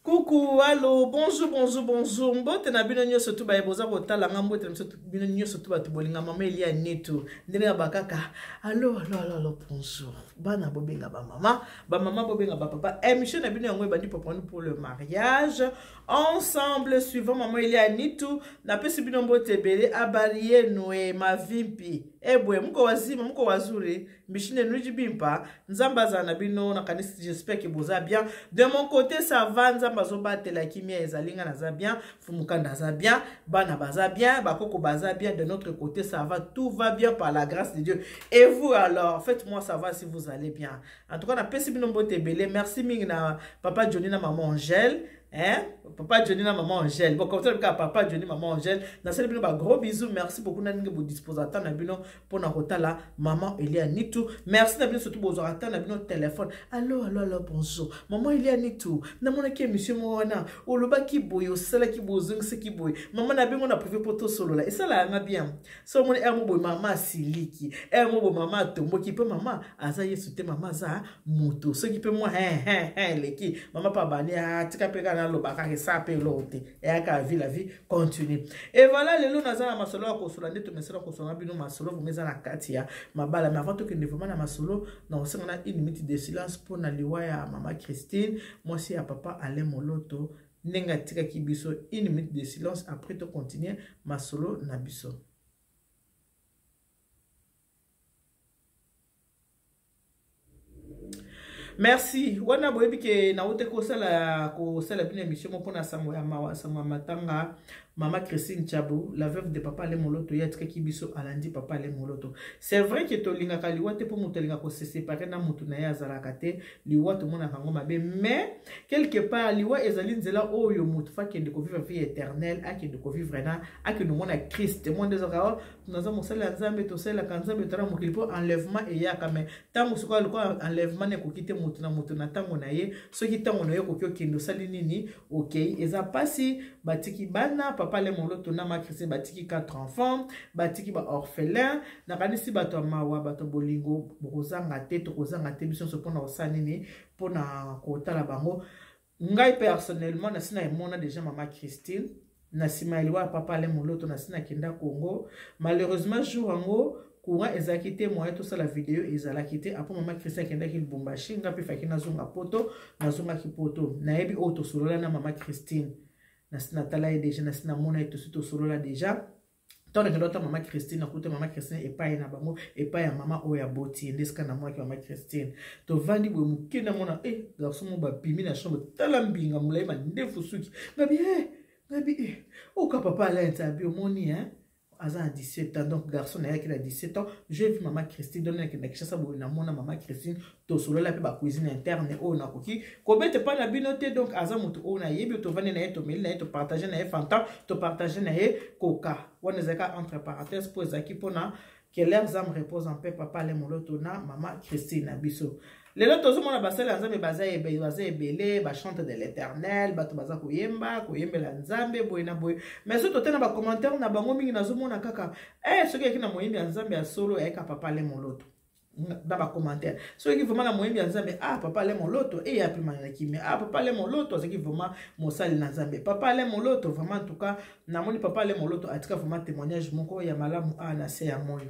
Coucou, allô, bonjour, bonjour, bonjour. Mbote na bino nyoso tu baye boza kotala nga mbote na biso bino nyoso tu bato bolinga mama Elia Nitu. Ndenge ya bakaka. Allô, allô, allô, allô, bonjour. Bana bobenga ba mama, ba mama bobenga ba papa. Émission na bino yango ebandi pour pour le mariage. Ensemble suivant maman Elia Nitu, napesi bino mbote ebele abali yenu e mavimpi. Ebwe muko wazima, muko wazuri. Michine Nuji Bimpa, Nzambe azala na bino, nakanisi j'espère que boza bien. De mon côté ça va, Nzambe azobatela kimia ezali nga naza bien, Fumukanda aza bien, bana baza bien, bakoko baza bien, de notre côté ça va, tout va bien par la grâce de Dieu. Et vous alors, faites-moi savoir si vous allez bien. En tout cas, napesi bino mbote ebele. Merci mingi na papa Johnny na maman Angèle. Hein? Papa Johnny na maman Angèle. Bon, comme ça, papa Johnny, maman Angèle. Nasali bino ba gros bisous. Merci beaucoup na ndenge bo disposer temps na bino pona kotala maman Elia Nitu. Merci na bino surtout bozwaka temps na bino téléphone. Allo, allo, allo, bonjour. Maman Elia Nitu. Namonaki émission moko wana. Olobaki boye, osalaki boye, ozongisaki boye. Maman na bengo na privé po tosolola. Esalaka nga bien. So omoni heure moko boye mama asiliki. Heure moko boye mama atomboki pe mama aza Yesu te, mama aza moto. Soki pe mwa hein hein hein eleki, mama pe abandi ah tika pe kaka naloba kaka esala pe eloko te. Eyaka vie la vie continue. Et voilà lelo naza na masolo ya kosola nde tomesana kosola na bino masolo vraiment eza na kati ya mabala. Mais avant tokende vraiment na masolo, na kosenga na une minute de silence mpo na liwa ya mama Christine, mwasi ya papa Alain Moloto, ndenge atikaki biso. Une minute de silence après to continuer masolo na biso. Merci. Wana boyebi ke nauti kosala kosala bino émission moko na sango ya mawa, sango ya matanga mama Christine Tshiabo, la veuve de papa Alain Moloto, ye atikaki biso alandi papa Alain Moloto. C'est vrai que tolingaka liwa te po moto alingaka ko se séparer na moto na ye azalaka te, liwa tomonaka yango mabe, mais quelque part liwa ezali nzela oyo moto fa akende ko vivre vie éternelle, akende ko vivre na akende komona Christ. Moi nde ezalaka, oh, naza mosali ya Nzambe, tosalelaka Nzambe tala mokili po enlèvement eyaka, mais ntango sikoyo lokola enlèvement na ekoki te moto na moto na ntango na ye, soki ntango na ye okoki okende osali nini, okei. Eza pasi, batiki bana, papa Alain Moloto na ma Christine batiki 4 enfants, batiki ba orphelins. Nakanisi bato ya mawa, bato ya bolingo bokozanga te, tokozanga te biso nyonso mpona kosala nini, mpona kotala bango. Ngai personnellement nasi na emona déjà mama Christine na nsima ya liwa ya papa Alain Moloto, nasi nakenda Congo. Malheureusement jour yango courant ezalaki te, moyen tosala video ezalaki te. Après mama Christine akendaki Lubumbashi, nga mpe faki nazonga poto, nazongaki poto. Nayebi oyo tosolola na mama Christine, nasi natala ye déjà, nasi namona ye, tosi tosolola déjà. Ntango nakenda ota mama Christine, nakuta mama Christine epai na bango, epai ya mama oyo aboti ye, nde esika namonaki mama Christine. Tovandi boye moke, namona eh, garçon moko babimi na chambre, tala mbinga molai mandefu suki, ngabi eh, ngabi eh, oka papa Alain Nzabi omoni hein, aza na 17 ans, donc garçon nayaki na 17 ans. J'ai vu mama Christine, donc nakenda Kinshasa boye namona mama Christine, tosolola mpe ba cuisine interne oyo nakoki kobeta epai na bino te. Donc aza moto oyo nayebi, tovandi na ye, tomeli na ye, topartage na ye fanta, topartage na ye koka. Wana ezalaki entre parenthèse mpo ezalaki mpona que leurs âmes reposent en paix, papa Alain Moloto na mama Christine na biso. Lelo tozomona basali ya Nzambe baza ebele, baza ebele, ba chante de l'éternel, bato baza koyemba, koyembela Nzambe boye na boye. Mais soki totala ba commentaire na bango mingi, nazomona kaka soki ayaki na moyembi ya Nzambe ya solo, ayaka papa Alain Moloto na ba commentaire. Soki vraiment na moyembi ya Nzambe, ah papa Alain Moloto e ya pema na kimia, ah papa Alain Moloto azalaki vraiment mosali na Nzambe, papa Alain Moloto vraiment, en tout cas namoni papa Alain Moloto atika vraiment témoignage moko ya malamu a na se ya moi.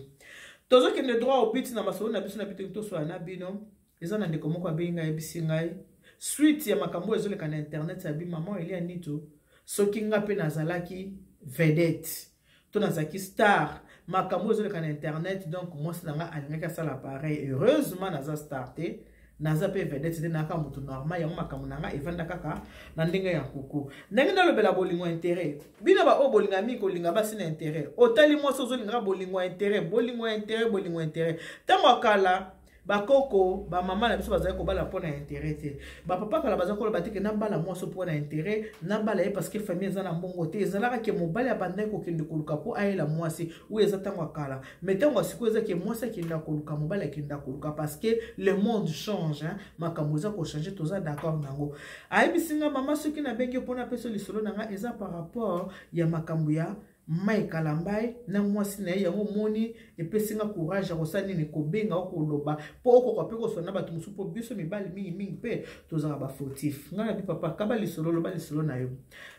Tozokende droit au but na masolo na biso na bito tosola na bino. Eza na ndeko moko abengi ngai, ayebisi ngai suite ya makambo oyo ezoleka na internet ya bi maman Elia Nitu. Soki nga mpe nazalaki vedette to nazalaki star, makambo ezoleka na internet, donc mwasi na nga alingaki asala pareil. Heureusement naza star te, naza mpe vedette te, nayaka moto normal, yango makambo na nga evanda kaka na ndenge ya nkuku. Ndenge nalobela bolingo ya intérêt, bino baoyo bolinga mingi kolinga basi na intérêt, otali mwasi ozolingaka bolingo ya intérêt, bolingo ya intérêt, bolingo ya intérêt. Ntango ya kala bakoko bamama na biso bazali kobala mpo na intérêt te, bapapa kala bazali koloba te ke nabala mwasi mpo na intérêt, nabala ye parce que famille eza na mbongo te. Ezalaka ke mobali abandaki kokende koluka mpo ayela mwasi oyo, eza ntango ya kala. Mais ntango ya sikoyo eza ke mwasi akenda koluka, mobali akenda koluka, parce que le monde change, hein? Makambo eza kochange, toza d'accord nango. Ayebisi nga, mama, soki nabengi mpona apesa lisolo na nga, eza par rapport ya makambo ya Mike Kalambay na mwasi na ye. Yango omoni epesi nga courage ya kosala nini, kobenga o koloba mpo okoka mpe kosolola na bato mosusu, mpo biso mibali mingimingi mpe tozalaka bafautif. Ngai nabi papa, kaba lisolo, loba lisolo na yo.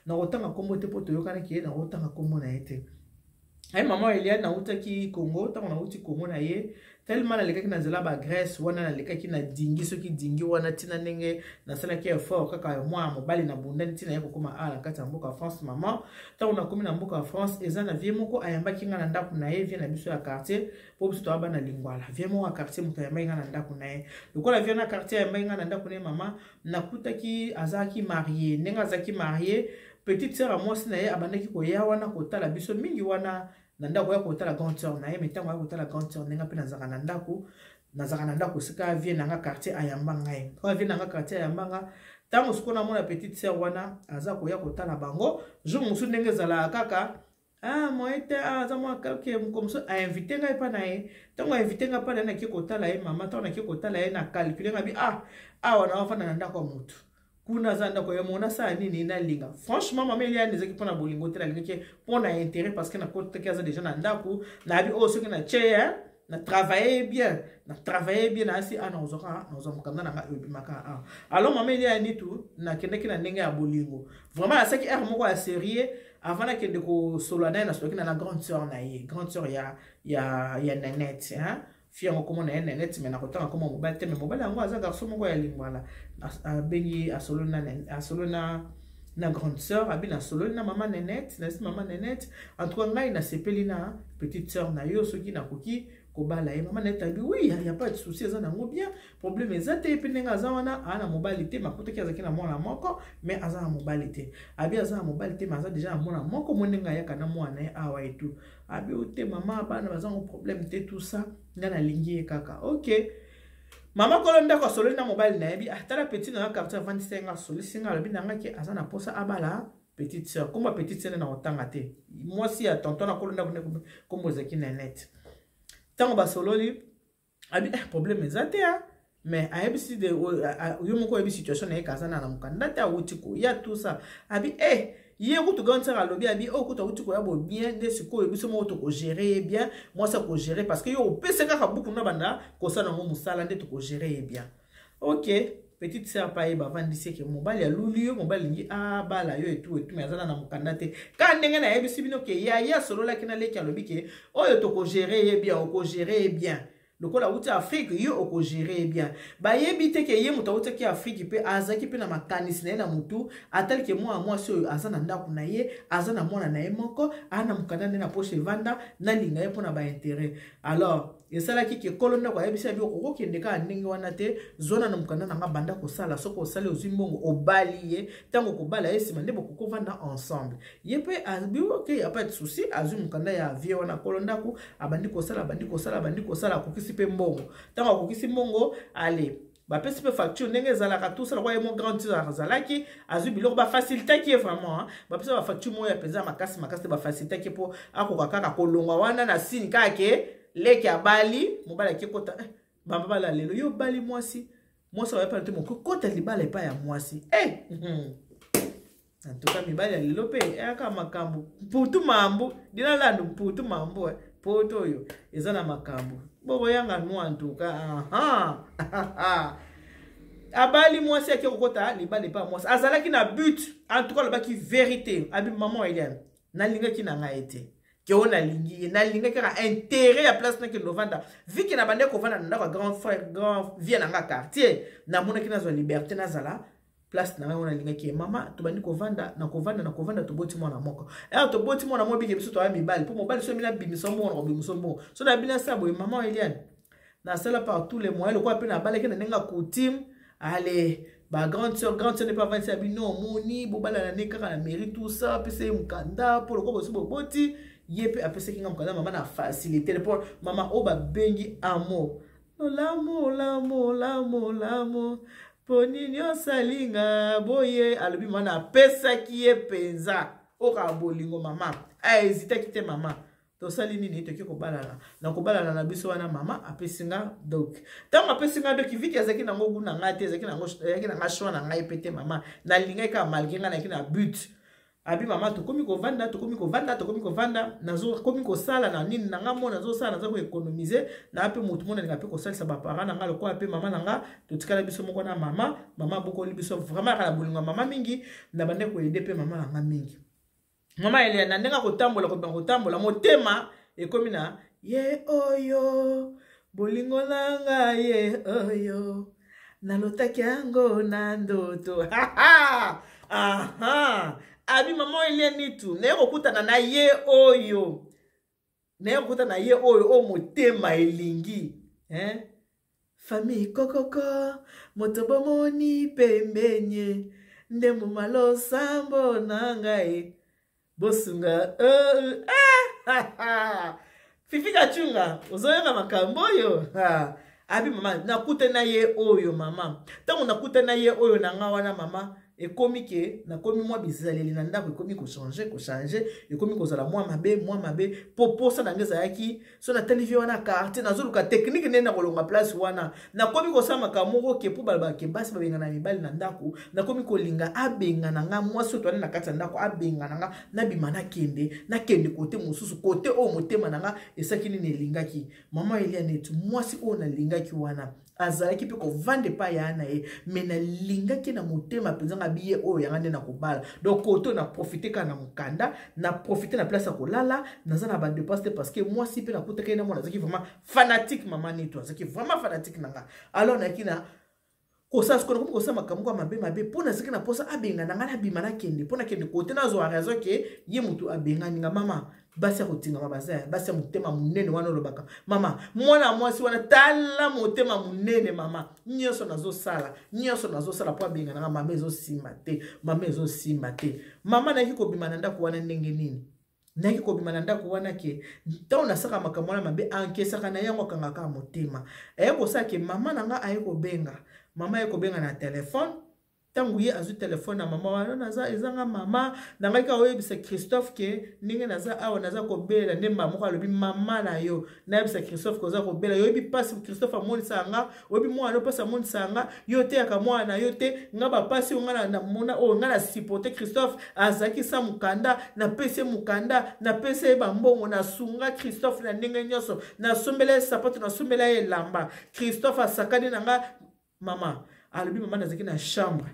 Nakotanga nkombo te mpo toyokanaki ye, nakotanga nkombo na ye te. Aye mama Eliane, nautaki Congo. Ntango nauti Congo na ye, tellement nalekaki na nzela bagrèce wana, nalekaki na Dingi, soki Dingi wana, ntina ndenge nasalaki effort kaka mwa mobali na bundani ntina ye kokóma awa na kati ya mboka France. Mama, ntango nakomi na mboka ya France, eza na vieux moko ayambaki nga na ndako na ye, vieux na biso ya quartier, mpo biso toya bana Lingwala. Vieux moko ya quartier, moto ayambaki nga na ndako na ye. Lokola vieux na quartier ayambaki nga na ndako na ye, mama, nakutaki azalaki marié. Ndenge azalaki marié, petite sœur ya mwasi na ye abandaki koya wana kotala biso mingi wana na ndako, ya kotala grande sœur na ye. Mais ntango ya kotala grande sœur, ndenge mpe nazalaka na ndako, nazalaka na ndako esika vieux na nga quartier ayamba ngai. Oyo vieux na nga quartier ayamba nga, ntango sikoyo namona petite sœur wana aza koya kotala bango jour mosusu, ndenge ezalaka kaka, ah, moye te, ah, aza mwa kake moko mosusu, ainvite ngai mpa na ye. Ntango ainvite ngai mpa na ye, nake kotala ye. Mama, ntango nake kotala ye, na calcule ngai bi, ah, awa naofanda na ndako ya motu, kuna aza ndako ya mona, asala nini? Nalinga franchement, mama Eliane, ezalaki mpona bolingo te, nalingaki mpona intérêt, parce que nakotaki, aza déjà na ndako. Nayebi oyo soki na tie, na travaille bien, na travaille bien, nayasi a nazwaka, nazwa mokanda na ngai oyo ebimaka. A alors, mama Eliane, tu nakendaki na ndenge ya bolingo vraiment, nasalaki aire moko ya sérieux avant nakende kosolola na ye. Nasolaki na grande sœur na ye, grande sœur ya Nanette, hein? Fille yango komona ye Nanette, mais nakotanga koma mobali te, mais mobali yango aza garçon moko ya Lingwala. Abengi, asololi na grande sœur, abi nasololi na mama Nenette, nasi mama Nenette, en tout cas ngai nasepeli na petite sœur na yo, soki nakoki kobala ye. Mama Nenette abi oui, ya pas de souci, eza nango bien, problème eza te. Mpe ndenge aza wana, aa na mobali te, makutaki azalaki na mwana moko, mais aza na mobali te. Abi aza na mobali te, mais aza déjà na mwana moko, mo ndenge ayaka na mwana ye awa et tout. Abi o te, mama, bana bazango problème te, tout ça, ngai nalingi ye kaka. Ok, mama kolo ndako asololi na mobali na yebi, ah, tala petit na quartier avandisa nga, asolisi nga, alobi na nga ke aza na posa abala petite sœur. Kombo petite sœur na kotanga te, mwasi ya tonton na kolo ndako nde kombo ezalaki Nanette. Ntango basololi, abi eh, problème eza te, mais ayebisi de yo moko oyebi situation na ye, kaza na mokanda te, awuti koya, tout ça. Abi eh, ye kutu grande sœur alobi, abi oyo kutu awuti koya bo bien nde sikoyo biso moko tokogere ye bien, mwasi akogere, parce que yo opesa kaka buku na banda kosala yango mosala nde tokogere ye bien. Ok, petite sœur pa ye bavandisi eke mobali aluli yo, mobali alingi abala yo etu etu, mais aza na mokanda te. Kaka ndenge nayebisi bino ke ye asololaki na leki, alobi ke oyo tokogere ye bien, okogere ye bien lokola awuti Afrique, yo okogere ye bien. Bayebi te ke ye moto awutaki Afrique mpe azalaki mpe na makanisi na ye na motu, atali ke mwana mwasi oyo aza na ndako na ye, aza na mwana na ye moko, aa na mokanda nde na poche evanda, nalinga ye mpona baintérêt. Alors esalaki ke kolo ndako ayebisi abi okokokende kaka ndenge wana te, zwana na mokanda na nga, banda kosala, soki osali, ozwi mbongo, obali ye. Ntango okobala ye, nsima nde bokokovanda ensemble. Ye mpe abi ok, ya pas de souci. Azwi mokanda ya vieux wana kolo ndako, abandi kosala, abandi kosala, abandi kosala, akokisi mpe mbongo. Ntango akokisi mbongo, ale bapesi mpe facture ndenge ezalaka, tosala kwa ye mo grande sœur azalaki, azwi biloko, bafacilitaki ye vraiment, bapesa bafacture moko ya mpenza makasi makasi te, bafacilitaki ye mpo akoka kaka kolongwa wana na sini kaka ke leki abali mobali ake kota eh, bamabala lelo yo obali mwasi, mwasi abayepana te, mokoki kota libala epai ya mwasi eh! En tout cas mibali ya lelo mpe eyaka makambo mputu mambu dina landu mputu mambu eh. Poto oyo eza na makambo bokoyanga nu. En tout cas, aha, abali mwasi, ake kokota libala epai ya mwasi, azalaki na but. En tout cas alobaki vérité, abi maman Eliane, nalingaki na ngai te ke oyo nalingi ye, nalingaki kaka intérêt ya place nakende ovanda, vu que na bande kovanda na ndako ya grand frère, grand vieux na nga quartier, namonaki nazwa liberté, nazala place na ngai wana, alingaki ye. Mama, tobandi kovanda na kovanda na kovanda, toboti mwana moko. Ere toboti mwana moko, bike biso toya mibali, mpo mobali so bina bimisa mbongo na kobimisa mbongo, so na bina sa boye. Mama Eliane, nasala par tous les moyens, lokola mpe nabalaki na ndenge ya coutume, ale ba grande sœur, grande sœur nde avandisa bino, omoni bobalana ne kaka na mairie, tout ça, apesa ye mokanda mpo lokola bosi boboti ye, mpe apesaki nga mokanda. Mama, na facilité mpo mama oyo babengi amour, olamu olamu olamu olamu, mpo nini osalinga boye? Alobi mama, napesaki ye mpenza oyo bolingo. Mama ahésitaki te. Mama, tosali nini? Toki kobalana. Na kobalana na biso wana, mama apesi nga doc. Ntango apesi nga doc, vu que azalaki nango gu na ngai te, ezalaki na nga choix na ngai mpe te. Mama, nalingaki kaka, malgré ngai nayaki na but. Abi mama, tokomi kovanda, tokomi kovanda, tokomi kovanda, nazokomi kosala na nini na nga mo nazosala, naza koéconomiser na mpe motu mo nalinga mpe kosalisa baparent na nga lokola mpe mama na nga. Totikala biso moko na mama. Mama abokoli biso vraiment kaka na bolingo ya mama mingi, na bande koaider mpe mama na nga mingi. Mama Elia, na ndenge akotambola, kobima kotambola, motema ekomi na ye oyo bolingo na ngai, ye oyo nalotaki yango na ndoto. Aha, abi mama Elia Nitu, naye kokutana na ye oyo, naye kokutana na ye oyo oyo motema elingi, hein? Famille kokoko, moto bomoni pembenie nde moma losambo na ngai bosunga. Ah! Fifi Kacunga, ozoyoka makambo oyo? Abi mama, nakutana ye oyo. Mama, ntango nakutana ye oyo na nga wana, mama, ekomi ke nakomi mwa bizaleli na ndako ekomi kochanger, kochanger, ekomi kozala mwa mabe, mwa mabe, mpo posa na ngai ezalaki so natali vie wana quartier, nazoluka technique ndenge na kolonga place wana. Nakomi kosala makambo moko ke mpo balobaka ke basi babengana mibali na ndako. Nakomi kolinga abengana nga, mwasi oyo toali na kati ya ndako abengana nga, nabima, nakende, nakende kote mosusu, kote oyo motema na nga esaki nini elingaki. Mama Elia Neti, mwasi oyo nalingaki wana azalaki mpe kovanda epai ya na ye, me nalingaki na motema mpenza nga biye oyo yanga nde nakobala. Donc kote oyo naprofiter kaka na mokanda, naprofiter na place ya kolala, naza na badépenses te, parce que mwasi mpe nakutaki ye na mwana azalaki vraiment fanatique. Mama Nito azalaki vraiment fanatique na nga. Alors nayaki na kosala sikoyo, nakomi kosala makambo ya mabe mabe mpo nazalaki na mposa abengana ngai, nabima, nakende, mpo nakende kote nazwa raison ke ye motu abengani nga. Mama, basi ya kotingama baza ya basi ya motema monene wana olobaka. Mama, mwana mwasi wana, tala motema monene. Mama, nyonso nazosala, nyonso nazosala mpo abengana nga, mama, ezosimba te. Mama, ezosimba te. Mama, nayaki kobima na ndako wana ndenge nini? Nayaki kobima na ndako wana ke ntango nasaka makambo wana mabe, ankesaka na yango, akangaka motema. Aye kosala ke mama na nga aye kobenga, mama aye kobenga na telefone. Ntango ye azwi telefone na mama wana, naza ezanga mama na ngai kaka oyebisa Christophe ke ndenge naza awa, naza kobela. Nde mama moko alobi, mama na yo, nayebisa Christophe ke oza kobela? Yoyebi mpasi Christophe amonisaka nga, oyebi mwana yo mpasi amonisaka nga, yo oteyaka mwana na yo te. Nga bapasi oyo nga namona, oyo nga na supporte Christophe, azalaki sa mokanda, napesi ye mokanda, napesi ye bambongo, nasunga Christophe na ndenge nyonso, nasombela ye sapato, nasombela ye elamba. Christophe asakani na nga. Mama alobi, mama, nazalaki na chambre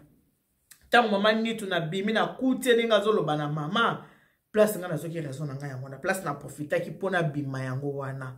ntango mama Nitu nabimi, nakuti ye ndenge azoloba na mama. Place ngai nazwaki raison na ngai yango wana, place naprofitaki mpo nabima yango wana.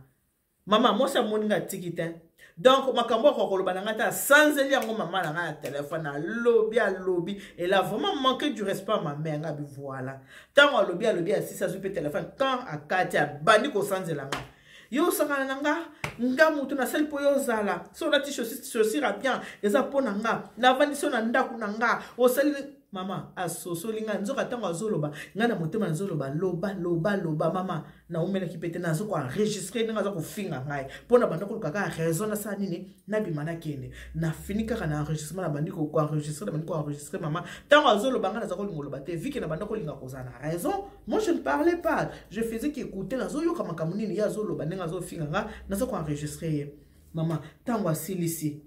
Mama, mwasi amoni ngai, atiki te. Donc makambo akoka koloba na ngai te, asanzeli yango mama na ngai na telefone. Alobi, alobi, elle a vraiment manqué du respect à ma mère. Ngai bi voilà, ntango alobi, alobi, asisi, azwi mpe telefone, quand akati, abandi kosanzela ngai: yo osakana na nga, nga moto nasali mpo yo ozala so olati chaussure ya bien, eza mpo na nga, navandi so na ndako na nga, osali. Mama asosoli nga nzoka. Ntango azoloba, ngai na motema nazoloba: loba, loba, loba. Mama, naumelaki mpe te, nazo koenregistrer ndenge aza kofinga ngai, mpo na banda koluka kaka raison nasala nini, nabima, nakende. Nafini kaka na enregistrement, nabandi koenregistrer, nabandi koenregistrer. Mama, ntango azoloba, ngai naza kolinga oloba te, vu que na banda kolinga kozala na raison. Moi, je ne parlais pas, je faisais qu'écouter. Nazoyoka makambo nini ye azoloba, ndenge azofinga nga, naza koenregistrer ye. Mama, ntango asilisi,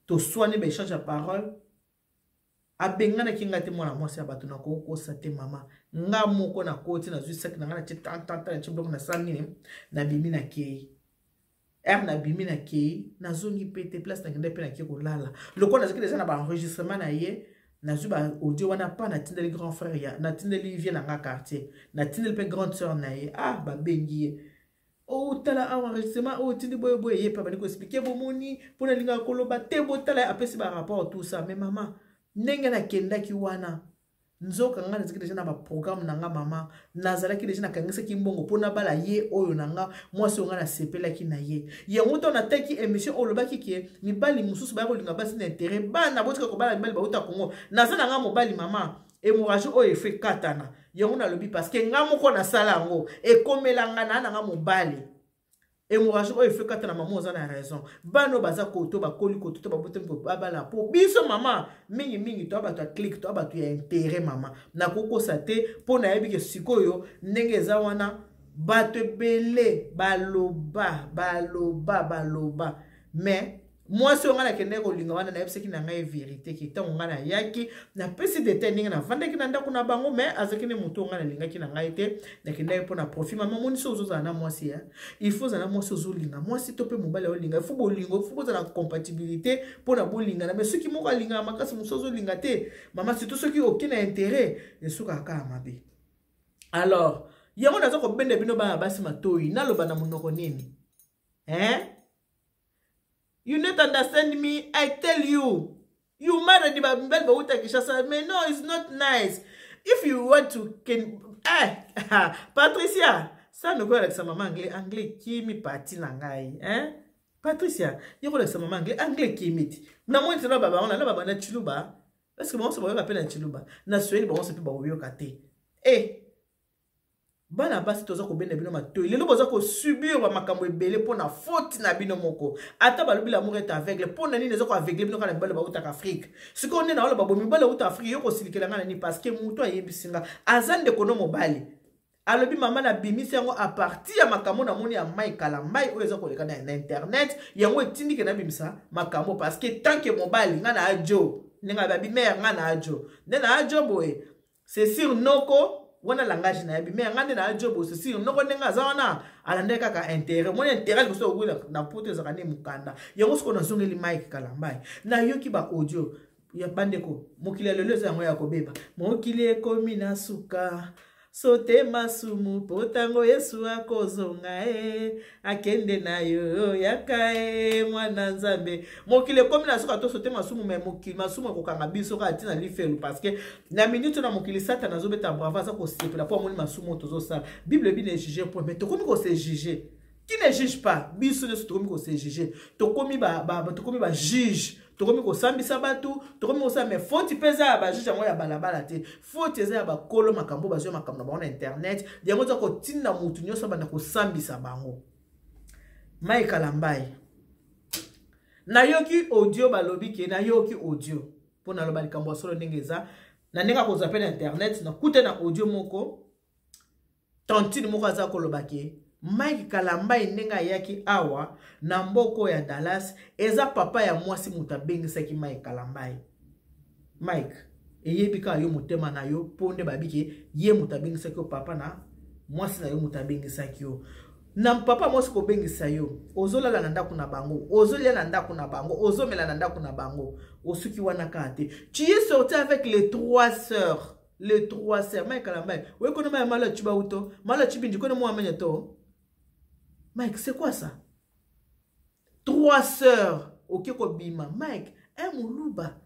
toswani, baéchange ya parole, abenganaki ngai te. Mwana mwasi ya bato, nakokosa te. Mama, nga moko nakoti, nazwi saki na ngai, natie tantanta, natie biloko, nasala nini, nabimi, nakei. Ere nabimi, nakei, nazongi mpe te place nakende mpe nakei kolala. Lokola nazalaki deja na baenregistrement na ye, nazwi baaudio wana mpa natindeli grand frère ya, natindeli vie na nga quartier, natindeli mpe grande sœur na ye. Ah, babengi ye: otala awa enregistrement oyo otindi boye boye. Ye mpe abandi koexpliquer: bomoni, mpo nalingaka koloba te, botala. Apesi barapport, tout ça. Mais mama, ndenge nakendaki wana, nzoka ngai nazalaki deja na baprogramme na nga. Mama, nazalaki deja nakangisaki mbongo mpo nabala ye oyo na nga, mwasi oyo ngai nasepelaki na ye. Yango ntango nataki émission oyo olobaki ke mibali mosusu baya kolinga basi na intérêt, bana botika kobala mibali bauta Kongo. Naza na nga mobali. Mama, hémorragie oyo efe katana yango nalobi, parce que nga moko nasala yango, ekomela nga na nga mobali. Hémorragie oyo efe kata na mama, oza na raison. Bana oyo baza koto, bakoli koto to babotami, babala mpo biso, mama, mingimingi toya bato ya clique, toya bato ya intérêt. Mama, nakokosa te, mpo nayebi ke sikoyo ndenge eza wana, bato ebele baloba, baloba, baloba, mais Mwasi oyo ngai nakendaki kolinga wana, nayebisaki na ngai verité ke ntango ngai nayaki, napesi detail ndenge navandaki na ndako na bango, mais azalaki nde moto oyo ngai nalingaki na ngai te. Nakendaki mpo na profit. Mama, omoni, so ozozala na mwasi ya, il faut ozala na mwasi ozolinga mwasi to mpe mobali aolinga, il faut bolingo, il faut bozala na compatibilité mpo na bolingana. Mais soki moko alingaka makasi, mosusu azolinga te, mama, surtout soki oke na intérêt, esukaka kaka mabe. Alors yango naza kobenda bino bana basi matoi, naloba na monoko nini, hein? You not understand me. I tell you, you married bamibali bauta Kinshasa, mais no, it's not nice. If you want to can, eh, Patricia sano koyalakisa mama anglais, anglais kimi pati na ngai, hein? Patricia ye kolakisa mama anglais, anglais kimi ti namoni tena babango na baba na Chiluba, parce que bango so bayoka mpe na Chiluba, na Swahili bango so mpe bakoyoka te. Eh, bana basi, toza kobenda bino matoi lelo, boza kosubir bamakambo ebele mpo na faute na bino moko. Ata balobi l'amour est aveugle, mpo na nini eza koaveugle bino kaka na mibale bautaka Afrique? Sikoyo nde naoloba bo mibale auta Afrique, yo kosilikela ngai na nini? Parce que moto ayebisi nga aza ndeko no mobali, alobi: "Mama, nabimisi yango à partir ya makambo namoni ya mai kala mai oyo eza koleka na internet, yango etindike nabimisa makambo." Parce que tant que mobali, ngai na ajo ndenge ababi mare, ngai na ajo nde na ajo boye, c'est sûr noko wana langage nayebi me yanga nde na ajo boye, c'est sûr noko ndenge aza wana alandaki kaka intérêt. Moni intérêt liboso okwila na poto ezalaka nde mokanda yango. Sikoyo nazongeli Mike Kalambai, nayoki ba audio ya bandeko. Mokili ya lelo eza yango ya kobeba, mokili ekomi na suka. Sote masumu mpo ntango Yesu akozonga e akende na yo yaka e mwana Nzambe. Mokili ekomi na suka, tosote masumu, me mokili masumu ekokanga biso kaka ntina lifelu, parce que na minute na mokili Satana azobeta bravo, aza kosepela mpo amoni masumu oyo tozosala. Bible ebi ne juge point, mais tokomi kose juge. Qui ne juge pas? Biso nyonso tokomi kose juge, tokomi tokomi bajuge, tokomi kosambisa bato, tokomi kosala. Mais faute mpe eza ya bajuge yango ya balabala te, faute eza ya bakolo makambo bazwa makambo na bango na internet. Yango eza kotinda motu nyonso abanda kosambisa bango. Mike Kalambai, nayoki audio, balobi ke nayoki audio mpo naloba likambo ya solo ndenge eza na ndenge akozwa mpe na internet. Nakute na audio moko, tantine moko aza koloba ke Mike Kalambai, ndenge ayaki awa na mboka ya Dallas, eza papa ya mwasi moto abengisaki Mike Kalambai. Mike, eyebi kaka yo motema na yo mpo nde babi ke ye moto abengisaki yo, papa na mwasi na yo moto abengisaki yo. Na papa mwasi kobengisa yo, ozolala na ndako na bango, ozolia na ndako na bango, ozomela na ndako na bango, osuki wana kaka te, tu es sorti avec les trois sœurs, les trois sœurs. Mike Kalambai, oyekono maya malo achiba uto malo achibindi kono mwamanya to. Mike, c'est quoi ça, trois sœurs oke kobima? Mike, un moluba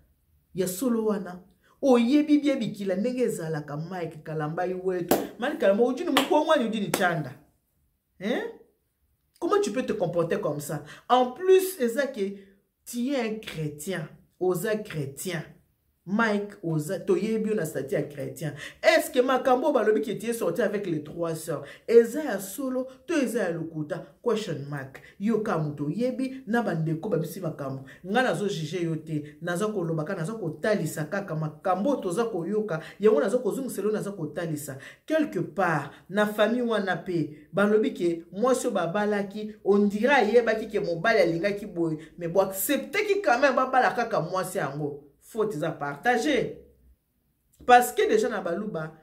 ya solo wana oyebi bie bikila ndenge ezalaka. Mike Kalambai wetu, Mike Kalambai ujini mokongwani, ujini chanda, hein? Comment tu peux te comporter comme ça? En plus eza ke tu es un chrétien, oza chrétien. Mike, oza, toyebi yo na statut ya chrétien. Est ce que makambo oyo balobi ke tu es sorti avec les trois sœurs eza ya solo to eza ya lokuta? Question mark. Yo kaka moto oyebi na bandeko babisi makambo. Ngai nazojuge yo te, naza koloba kaka, naza kotalisa kaka makambo oyo toza koyoka, yango naza kozongisela oyo naza kotalisa. Quelque part na famille wana mpe balobi ke mwasi oyo babalaki, ondira ayebaki ke mobali alingaki boye, mais boaccepteki quand même babala kaka mwasi yango. Faute eza partage, parce que déjà na baluba,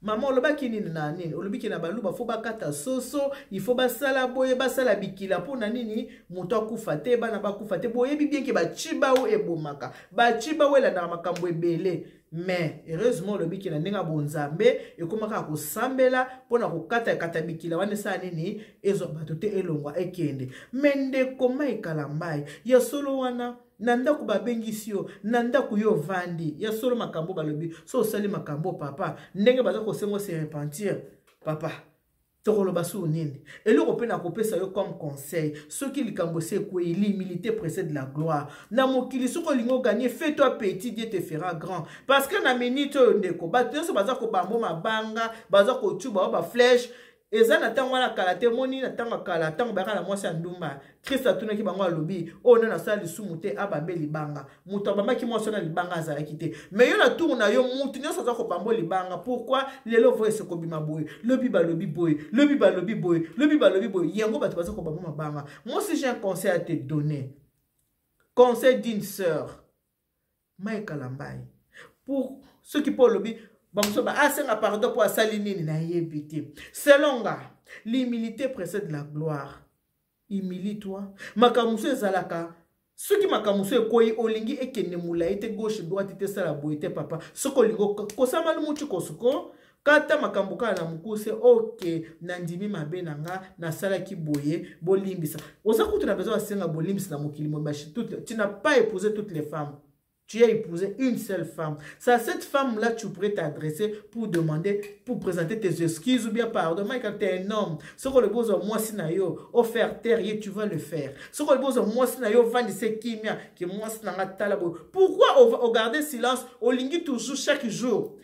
mama, olobaki nini na nini? Olobi ke na baluba faut bakata soso, il faut basala boye, basala bikila. Mpo na nini? Moto akufa te, bana bakufa te. Boyebi bien ke baciba oyo ebomaka, baciba oyo elandaka makambo ebele. Mais heureusement olobi ke na ndenge ya bonzambe ekóma kaka kosambela mpona kokata bikila wana, esala nini, ezwa bato te, elongwa, ekende. Mais ndeko Mike Kalambai, ya solo wana na ndako babengisi yo, na ndako yo ovandi, ya solo makambo balobi, so osali makambo papa ndenge baza kosengo se repentir, papa, tokoloba su nini? Eloko mpe nakopesa yo comme conseil, soki likambo esi ekwei, l'humilité précède la gloire na mokili. Soki olingi ogagner, fais toi petit, Dieu te fera grand. Parce que na minute oyo, ndeko, bato nyonso baza kobambo mabanga, baza kotuba oyo baflèche. Eza na ntango wana kala te, moni na ntango ya kala, ntango bayaka na mwasi ya ndumba, Krist atunaki bango, alobi: "Oyo nde nasala lisumu te, abambe libanga." Moto abambaki mwasi wana libanga azalaki te. Mais yo, na tour na yo, mutu nyonso aza kobambo libanga. Pourquoi lelo voice ekobima boye, lobi balobi boye, lobi balobi boye, lobi balobi boye? Yango bato baza kobambo mabanga. Moi si j'ai un conseil à te donner, Conseil d'une sœur, Mike Kalambay, pour soki mpo olobi bamosusu ba asenga pardon mpo asali nini, nayebi te. Selon nga, l'humilité précède la gloire. Humilie toi. Makambo mosusu ezalaka, soki makambo mosusu ekwei, olingi ekende molai te, gauche droite te, esala boye te. Papa, soki olingi kosama lumuti kosuko, kata makambo kaka na mokuse. Ok, nandimi mabe na nga, nasalaki boye, bolimbisa. Oza kutu na besoin asenga bolimbisa na mokili mobimba? Tu n'as pas épousé toutes les femmes, tu as épousé une seule femme. C'est à cette femme-là que tu pourrais t'adresser pour demander, pour présenter tes excuses ou bien pardon. Mike, tu es un homme. Ce que le besoin, moi, si na yo, offert terre, tu vas le faire. Ce que le besoin, moi, si na yo, vandi, kimia, que moi, si na talabo. Pourquoi on garder silence, olingi toujours chaque jour?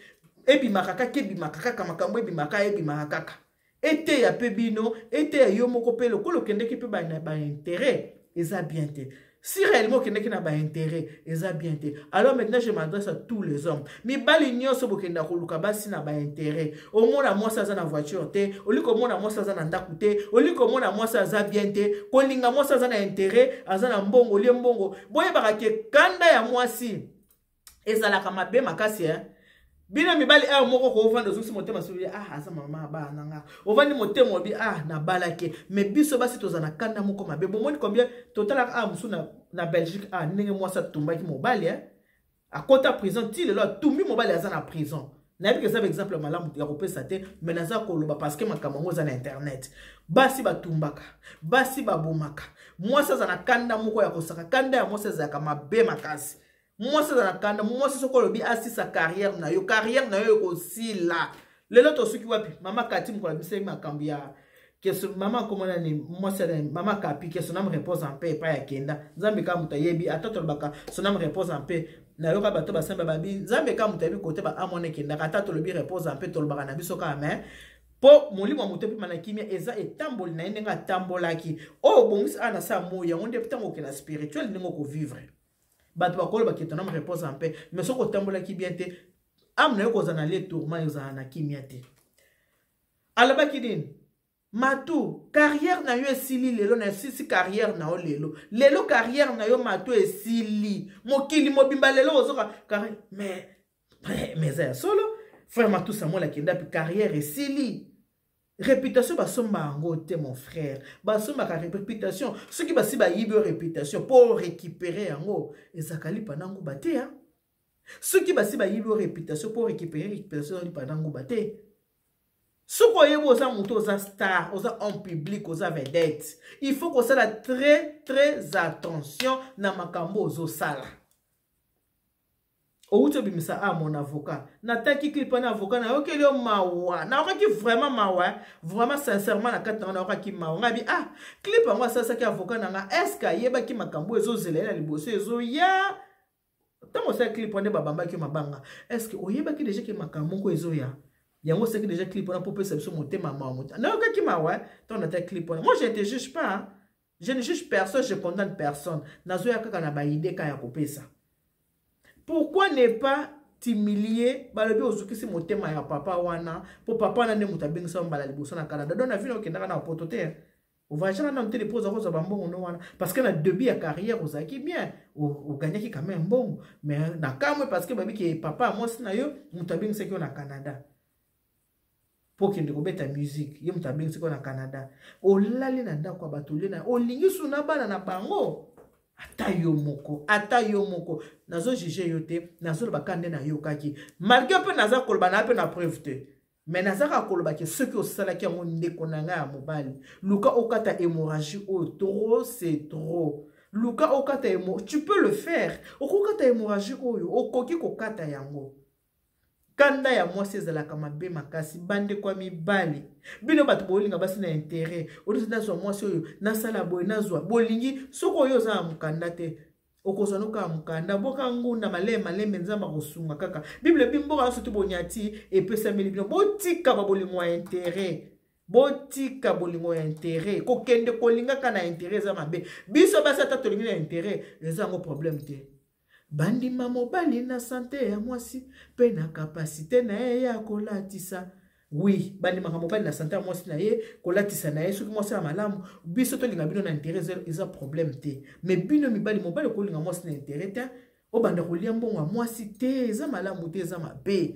Ebimaka kaka, ebimaka kaka, makambo ebimaka, ebimaka kaka. Eteya mpe bino, eteya yo moko mpe, lokola okendeki mpe baintérêt, eza bien te. Si réellement okendeki na baintérêt, eza bien te. Alors maintenant, je m'adresse à tous les hommes, mibali nyonso bokenda koluka basi na baintérêt. Omona mwasi aza na voiture te, oli komona mwasi aza na ndako te, oli komona mwasi aza bien te, kolinga mwasi aza na intérêt, aza na mbongo, olie mbongo. Boyebaka ke kanda ya mwasi ezalaka mabe makasi, eh? Bino mibali, awa moko kovanda, ozongisi motema, soki ah, aza mama bana na nga, ovandi motema, obi ah, nabalaki. Mais biso basi toza na kanda moko mabe. Bomoni combien totalaka ah mosusu na Belgique, ah, ndenge mwasi atumbaki mobali, eh? Akota prison ti lelo, atumbi mobali, aza na prison. Nayebi ke eza baexemple malamu ya kopesa te, mais naza koloba parce que makambo yango eza na internet. Basi batumbaka, basi babomaka. Mwasi aza na kanda moko ya kosaka. Kanda ya mwasi ezalaka mabe makasi. Mwasi aza na kanda. Mwasi, soki olobi asisa carrière na yo, carrière na yo ekosila. Lelo tosuki wapi? Mama Kati, mokolo abisaki makambo ya keso, mama akomona ni mwasi, mama Kapi, que son âme repose en paix, epai akenda, Nzambe kaka moto ayebi. Ata tolobaka son âme repose en paix, nayoka bato basemba babi, Nzambe kaka moto ayebi kote baamona ekendaka. Ata tolobi repose en paix, tolobaka na biso kaka, mais mpo molimo ya moto epema na kimia, eza etamboli na ye, ndenge atambolaki. Oyo obongisi awa na sa moi, yango nde ntango okenda spirituel, ndenge okovivre. Bato bakoloba que ton âme repose en paix, mais soki otambolaki bien te, âme na yo kozala na le tourment, ezala na kimia te. Alobaki nini? Matu, carrière na yo esili lelo, na esisi carrière na yo lelo. Lelo carrière na yo, Matu, esili. Mokili mobimba lelo ozoka mais eza ya solo. Frère Matu Samuel akenda mpe carrière esili. Réputation basomba yango te, mon frère. Basombaka réputation? Soki basi bayibi yo réputation, mpo récupérer yango ezalaka lipa na nguba te. Ya soki basi bayibi yo réputation, mpo récupérer réputation, lipa na nguba te. Soki oyebi oza moto, oza star, oza homme public, oza vedette, il faut kosala très très attention na makambo ozosala. Outi obimisa a mon avocat, nataki clip wana, avocat, nayokeli yo mawa, nayokaki vraiment mawa, vraiment sincèrement, na kati nango nayokaki mawa. Ngai bi ah, clip yango asalisaki avocat na nga, est ce que ayebaki makambo ezozela ye na liboso ezoya? Ntango osala clip wana nde babambaki yo mabanga, est ce que oyebaki déjà ke makambo moko ezoya? Yango osalaki déjà clip wana mpo opesa biso motema mawa. Moto nayokaki mawa ntango nataki clip wana. Moi, je ne te juge pas, hein? Je ne juge personne, je condamne personne. Nazoya kaka na baide ka ya kopesa. Pourquoi ne pas t'humilier? Balobi ozukisi motema ya papa wana, mpo papa wana nde moto abengisa mbala liboso na Canada. Donc na vino okendaka na poto te, ovoyageaka nano te, lepo oza kozwa bambongo no wana, parce que na début ya carrière ozalaki bien, ogagnaki quand même mbongo. Mais na kamwe, parce que babi ke papa ya mwasi na yo moto abengisaki yo na Canada mpo okende kobeta musique. Ye moto abengisaki yo na Canada, olali na ndako ya bato, olie na olingi su na bana na bango. Ata yo moko, ata yo moko, nazojuge yo te, nazoloba ka nde nayokaki, malgré mpe naza koloba na mpe na preuve te, mais naza kaka koloba ke soki osalaki yango, ndeko na ngai ya mobali, luka okata hémorragie oyo. Trop, c'est trop. Luka okata hémo, tu peux le faire, okokata hémorragie oyo, okoki kokata yango. Kanda ya mwasi ezalaka mabe makasi. Bandeko ya mibali, bino bato bolinga basi na intérêt, olisi nazwa mwasi oyo, nasala boye, nazwa bolingi. Soki oyo oza na mokanda te, okozwa noka mokanda, boka ngunda malembe malembe, Nzambe akosunga kaka. Bible ebi mboka nyonso te bonyati epesameli bino. Botika babolingo ya intérêt, botika bolingo ya intérêt. Kokende kolingaka na intérêt eza mabe. Biso basi, ata tolingi na intérêt, eza yango problème te. Bandima mobali na santé ya mwasi mpe na capacité na ye ya kolatisa. Oui, bandimaka mobali na sante ya mwasi na ye, kolatisa na ye, soki mwasi ya malamu, biso tolinga bino na intérêt eza problème te. Mais bino mibali, mobali okolinga mwasi na intérêt te, obanda kolia mbongo ya mwasi te, eza malamu te, eza mabe.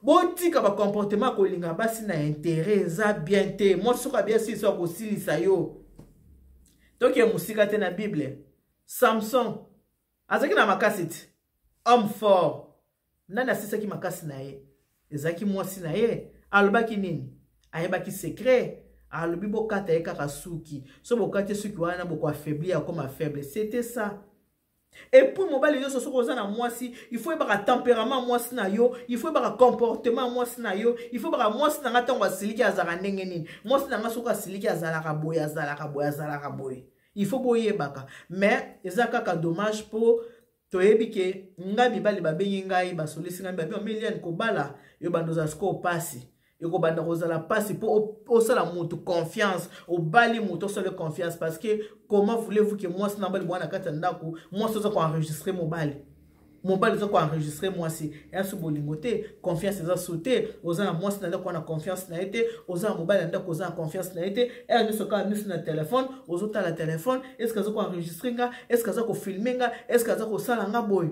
Botika ba comportement kolinga basi na intérêt eza bien te. Mwasi soki abia silisa akosilisa yo. Toke mosika te na Bible. Samson azalaki na makasi te, homme fort. Nani asisaki makasi na ye? Ezalaki mwasi na ye. Alobaki nini? Ayebaki secret. Alobi bokata ye kaka suki. So bokati suki wana boko affaiblir akoma faible. C'était ça. Et puis mobali nyonso soki oza na mwasi, il faut yebaka tempérament mwasi na yo, il faut yebaka comportement mwasi na yo, il faut yebaka mwasi na nga ntango asiliki azalaka ndenge nini. Mwasi na nga soki asiliki azalaka boye, azalaka boye, azalaka boye. Il faut boyebaka. Mais eza kaka dommage po toyebi ke ngai mibali babengi ngai, basolisi ngai, babi mama Eliane kobala yo bando ozala sikoyo pasi. Ekobanda kozala pasi po osala mutu confiance, obali mutu osala confiance, parce que comment voulez-vous que mwasi na mobali bwana kati ya ndako, mwasi oza koenregistrer mobali, mobali oza koenregistrer mwasi, ya so bolingo te, confiance eza so te. Oza na mwasi na ndako wana confiance na ye te, oza na mobali na ndako oza na confiance na ye te. Ere nyonso kaka miso na telefone, ozotala telefone, est-ce que aza koenregistrer nga, est-ce que aza kofilme nga, est-ce que aza kosala nga boye.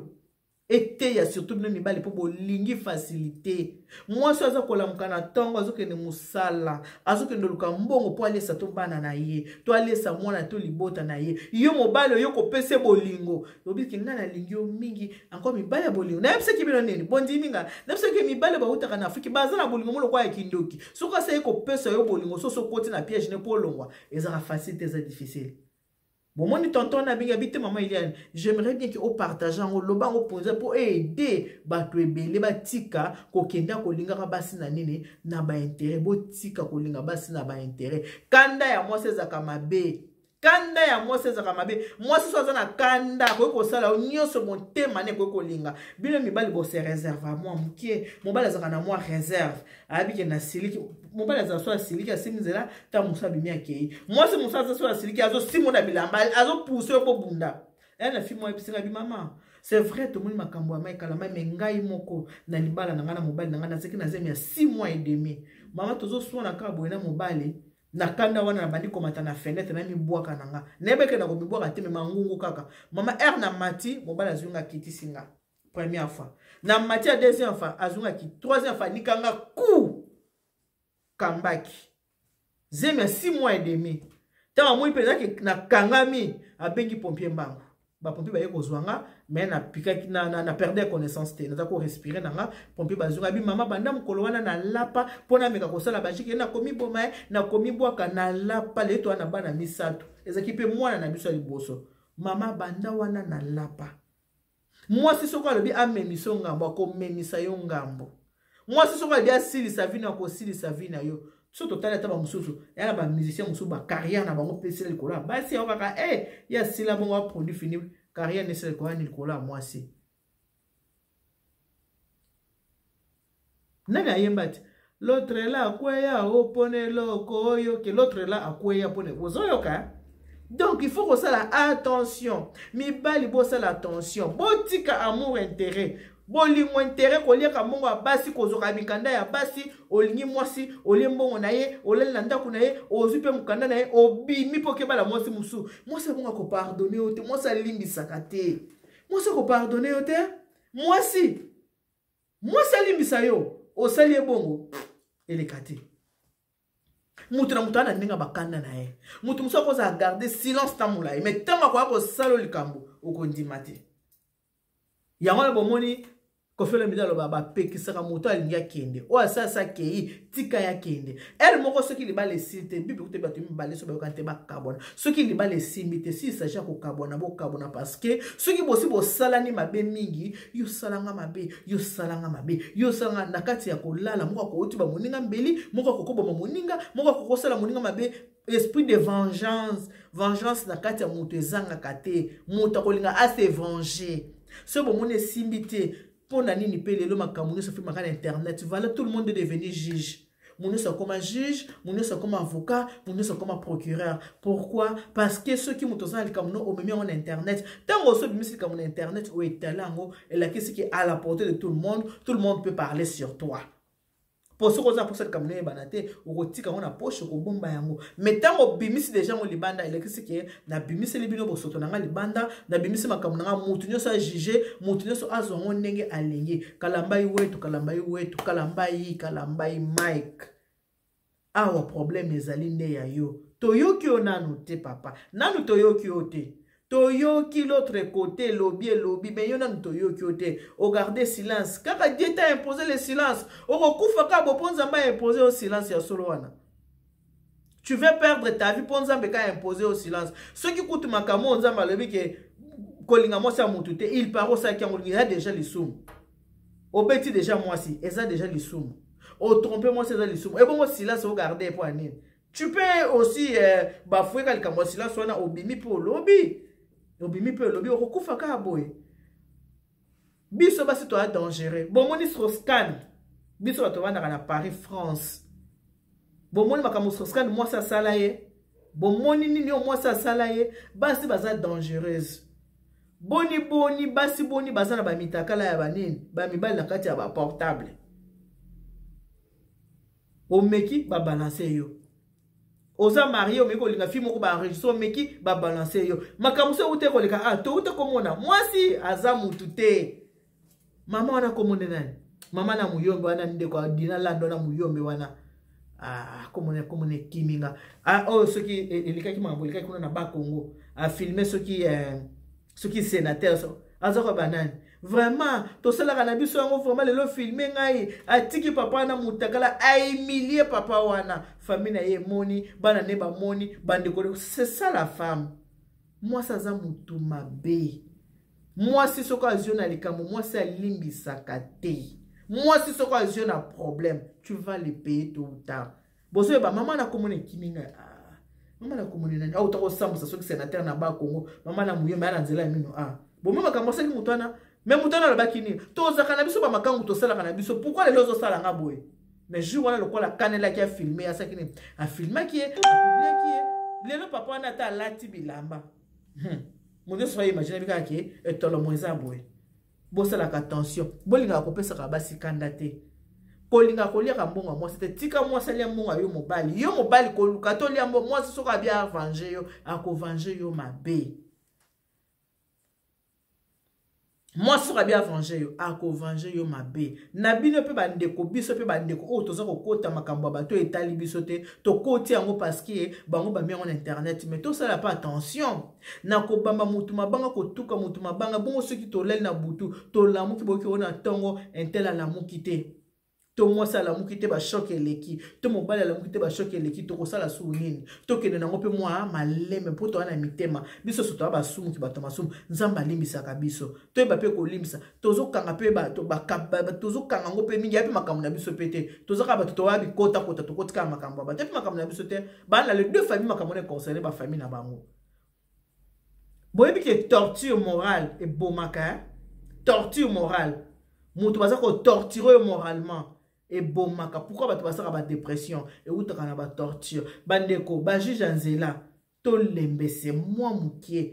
Eteya surtout bino mibali mpo bolingi facilité. Mwasi aza kolamuka na ntongo, azokende mosala, azokende luka mbongo mpo alesa to bana na ye, to alesa mwana to libota na ye. Yo mobali oyo kopesa bolingo, obiki ngai nalingi yo mingi, encore mibali ya bolingo. Nayebisaki bino nini? Bondimi nga. Nayebisaki mibali bautaka na Afrique baza na bolingo moko lokola ya kindoki. Soki asali kopesa yo bolingo, soso okoti na piège ne mpo olongwa, ezaka facile te, eza difficile. Bomoni tonton na binga bite maman Eliane, j'aimerais bien que o partage yango, loba yango mpenza po aider bato ebele batika kokenda kolingaka basi na nini na ba intérêt. Botika kolinga basi na ba intérêt. Kanda ya mwasi ezaka mabe. Kanda ya mwasi ezaka mabe. Mwasi so aza na kanda, akoki kosala yo nyonso motema ne ekoki kolinga. Bino mibali bo se réserve mwa moke. Mobali azaka na mwa réserve. Ayebi ke na siliki. Mobali azala so asiliki, asimbi nzela, ntango mosusu abimi akei. Mwasi mosusu aza so asiliki, azosimba na bilamba, azopousse yo bobunda. Aya na fille moko ayebisi ngai, mama, c'est vrai tomoni makambo ya mai kalama, mais ngai moko na libala na ngai na mobali na ngai nazalaki na zemi ya 6 mois et demi. Mama, tozoswana kaka boye na mobali, na kanda wana nabandi komata na fenêtre na mibwaka na nga. Nayebaki na komibwaka te, mais mangungu kaka. Mama, heure na mati, mobali azwi nga akitisi nga. Première fois. Na mati ya deuxième fois, azwi nga akiti. Troisième fois, nikanga ku kambaki. Zemi ya 6 mois et demi. Tango amoni mpenza ke nakangami, abengi pompier mbangu. Ba pompier baye kozwa nga, mais na pikaki, na, na, na perdre connaissance te. Naza ko respirer na nga, pompier bazwi nga, bi mama banda mokolo wana na lapa mpo nameka kosala ba jike, nakomi boma ye, nakomi bwaka na lapa, leto wana bana misato. Ezalaki mpe mwana na biso ya liboso. Mama banda wana na lapa. Mwasi soko alobi amemisa yo ngambo, akomemisa yo ngambo. Mwasi soko alobi asilisa vi na yo, akosilisa vi na yo. So totali ata ba mosusu, ya na ba musicien mosusu, ba carrière na bango mpe esila likolo ya basi, yango kaka, ye asila bongo, a produit fini, carrière na esila likolo ya likolo ya mwasi. Nani ayemba ti? L'autre là akweya o pona eloko oyo ke l'autre là akweya pona ozoyoka. Donc il faut kosala attention. Mibali bosala attention. Botika amour intérêt. Bolingo intérêt koliaka mbongo ya basi, kozwaka mikanda ya basi, olingi mwasi, olie mbongo na ye, olali na ndako na ye, ozwi mpe mokanda na ye, obimi mpo okebala mwasi mosusu. Mwasi abongo akopardonne yo te, mwasi alimbisaka te. Mwasi akopardonne yo te. Mwasi, mwasi alimbisa yo, osali ye bongo, eleka te. Moto na moto ana ndenge bakanda na ye. Moto mosusu akozala garder silence ntango molai, mais ntango akoya kosala likambo, okondima te. Yango wana bomoni Koffi Olomide aloba bapekisaka moto alingi akende, oyo asalisa akei, tika ya akende. Elle moko soki libala esili te, Bible kutu bato mibale so bayokani te bakabwana. Soki libala esimbi te, si il s'agit ya kokabwana, bokabwana, parce que soki bosi bosalani mabe mingi, yo salanga mabe, yo salanga mabe, yo salanga na kati ya kolala, moko akoti ba moninga mbeli, moko akokoboma moninga, moko akokosala moninga mabe. Esprit de vengeance, vengeance na kati ya moto ezangaka te. Moto akolinga a se venger. Soki bomoni esimbi te, mpo na nini mpe lelo makambo nyonso efimaka na internet? Voilà, tout le monde est devenu juge. Moto nyonso akoma juge, moto nyonso akoma avocat, moto nyonso akoma procureur. Pourquoi? Parce que soki moto aza na likambo no, omemi yango na internet. Ntango oso obimisi likambo na internet, oetala yango, elakisi ke à la portée de tout le monde, tout le monde peut parler sur toi. Mpo soki oza mposa likambo noyebana te, okotika yango na poche, okobomba yango. Mais ntango obimisi déjà yango libanda, elakisi ke nabimiseli bino bosoto na ngai libanda, nabimisi makambo na ngai, mutu nyonso ajuge, mutu nyonso azwa yango ndenge alingi. Kalambai wetu, Kalambai wetu, Kalambai, Kalambai Mike, awa problème ezali nde ya yo. Toyoki yo nanu te, papa, nanu toyoki yo te. Toyoki l'autre côté elobi, elobi, mais yo nanu toyoki yo te. Ogarde silence kaka. Dieu t'a imposé le silence. Okokufa kaka bo mpo Nzambe aimpose yo silence ya solo wana. Tu veux perdre ta vie mpo Nzambe ka impose yo silence? Soki kutu makambo oyo Nzambe alobi ke kolinga mwasi ya motu te, il part osalaki yango, eza déjà lisumu. Obeti déjà mwasi, eza déjà lisumu. Otrompe mwasi, eza lisumu. Ebongo silence ogarde mpo ya nini? Tu peux aussi bafouer ka likambo ya silence wana. Obimi mpe olobi, obimi mpe olobi, okokufa kaka boye. Biso basi toya dangereux. Bomoni Strauss-Kahn, biso bato bavandaka na Paris, France, bomoni makambo Strauss-Kahn mwasi asala ye. Bomoni nini oyo mwasi asala ye? Basi baza dangereuse. Boni boni basi, boni baza na bamitakala ya banini, bamibali na kati ya baportable. Omeki, babalance yo. Oza marié, omeki kolinga fille moko, baenregistre. Omeki, babalance yo. Makambo so eute koleka, ah, toute komona mwasi aza mutu te. Mama wana komone nani? Mama na muyombe wana, ndeko Dina Lando na muyombe wana. Ah, komona, komona ekiminga. Ah, oyo soki elekaki, makambo elekaki kuna na Bakongo, afilme soki soki sénateur so aza koyeba nani. Vraiment, tosalaka na biso yango. Vraiment, lelo filme ngai, atiki papa wana mutakala, ahumilie papa wana, famille na ye emoni, bana ne bamoni, bandeko. C'est ça la femme. Mwasi aza motu mabe. Mwasi soki azwi na likambo, mwasi alimbisaka te. Mwasi soki azwi na problème, tu vas le payer tôt ou tard. Bozoyeba mama na komona ekimi ngai. Ah, mama na komona nani auta kosambwisa soki sénateur na Bakongo, mama na muyombe aya na nzela ya mino. Ah, bomi makambo asali moto wana. Mais moto wana alobaki nini? Tozalaka na biso bamakangu, tosalaka na biso. Pourquoi lelo ozosala nga boye? Mais jour wana, lokola akanelaki, afilme, asalaki nini? Afilmaki ye, apubliaki ye. Lelo papa wana ata alati bilamba, moto nyonso aimagine kaka ke etolomo eza boye. Bosalaka attention, bolingaka kopesaka basi kanda te, kolinga koliaka mbongo ya mwasi te. Tika mwasi alia mbongo ya yo mobali. Yo mobali, koluka tolia mbongo mwasi, soki abi avenger yo, akovenger yo mabe. Mwasi soki abi avenger yo, akovenger yo mabe. Na bino mpe bandeko, biso mpe bandeko oyo toza kokota makambo ya bato etali biso te, tokoti yango parce que bango bami yango na internet. Mais tosala mpe attention na kobamba motu mabanga, kotuka motu mabanga bongo. Soki tolali na butu, tolamuki, boyoki oyo na ntongo un tel alamuki te, to mwasi alamuki te, bachoc eleki, to mobali alamuki te, bachoc eleki, tokosala suku nini? Tokende nango mpe mwa maleme, mpo toya na mitema biso so toya basumuki, bato masumu. Nzambe alimbisaka biso, toyeba mpe kolimbisa. Tozokanga mpe, tozokanga yango mpe mingi ya mpe makambo na biso mpe te. Tozaka bato, toya bikotakota, tokotikaka makambo ya bato mpe makambo na biso te. Bana les deux famille, makambo na econcerne bafamille na bango. Boyebi ke torture morale ebomaka. Torture morale, moto baza kotorture oyo moralement, ebomaka. Pourquoi bato basalaka badépression? Eutaka na batorture. Bandeko bajuge ya nzela, tolembese mwa mokie.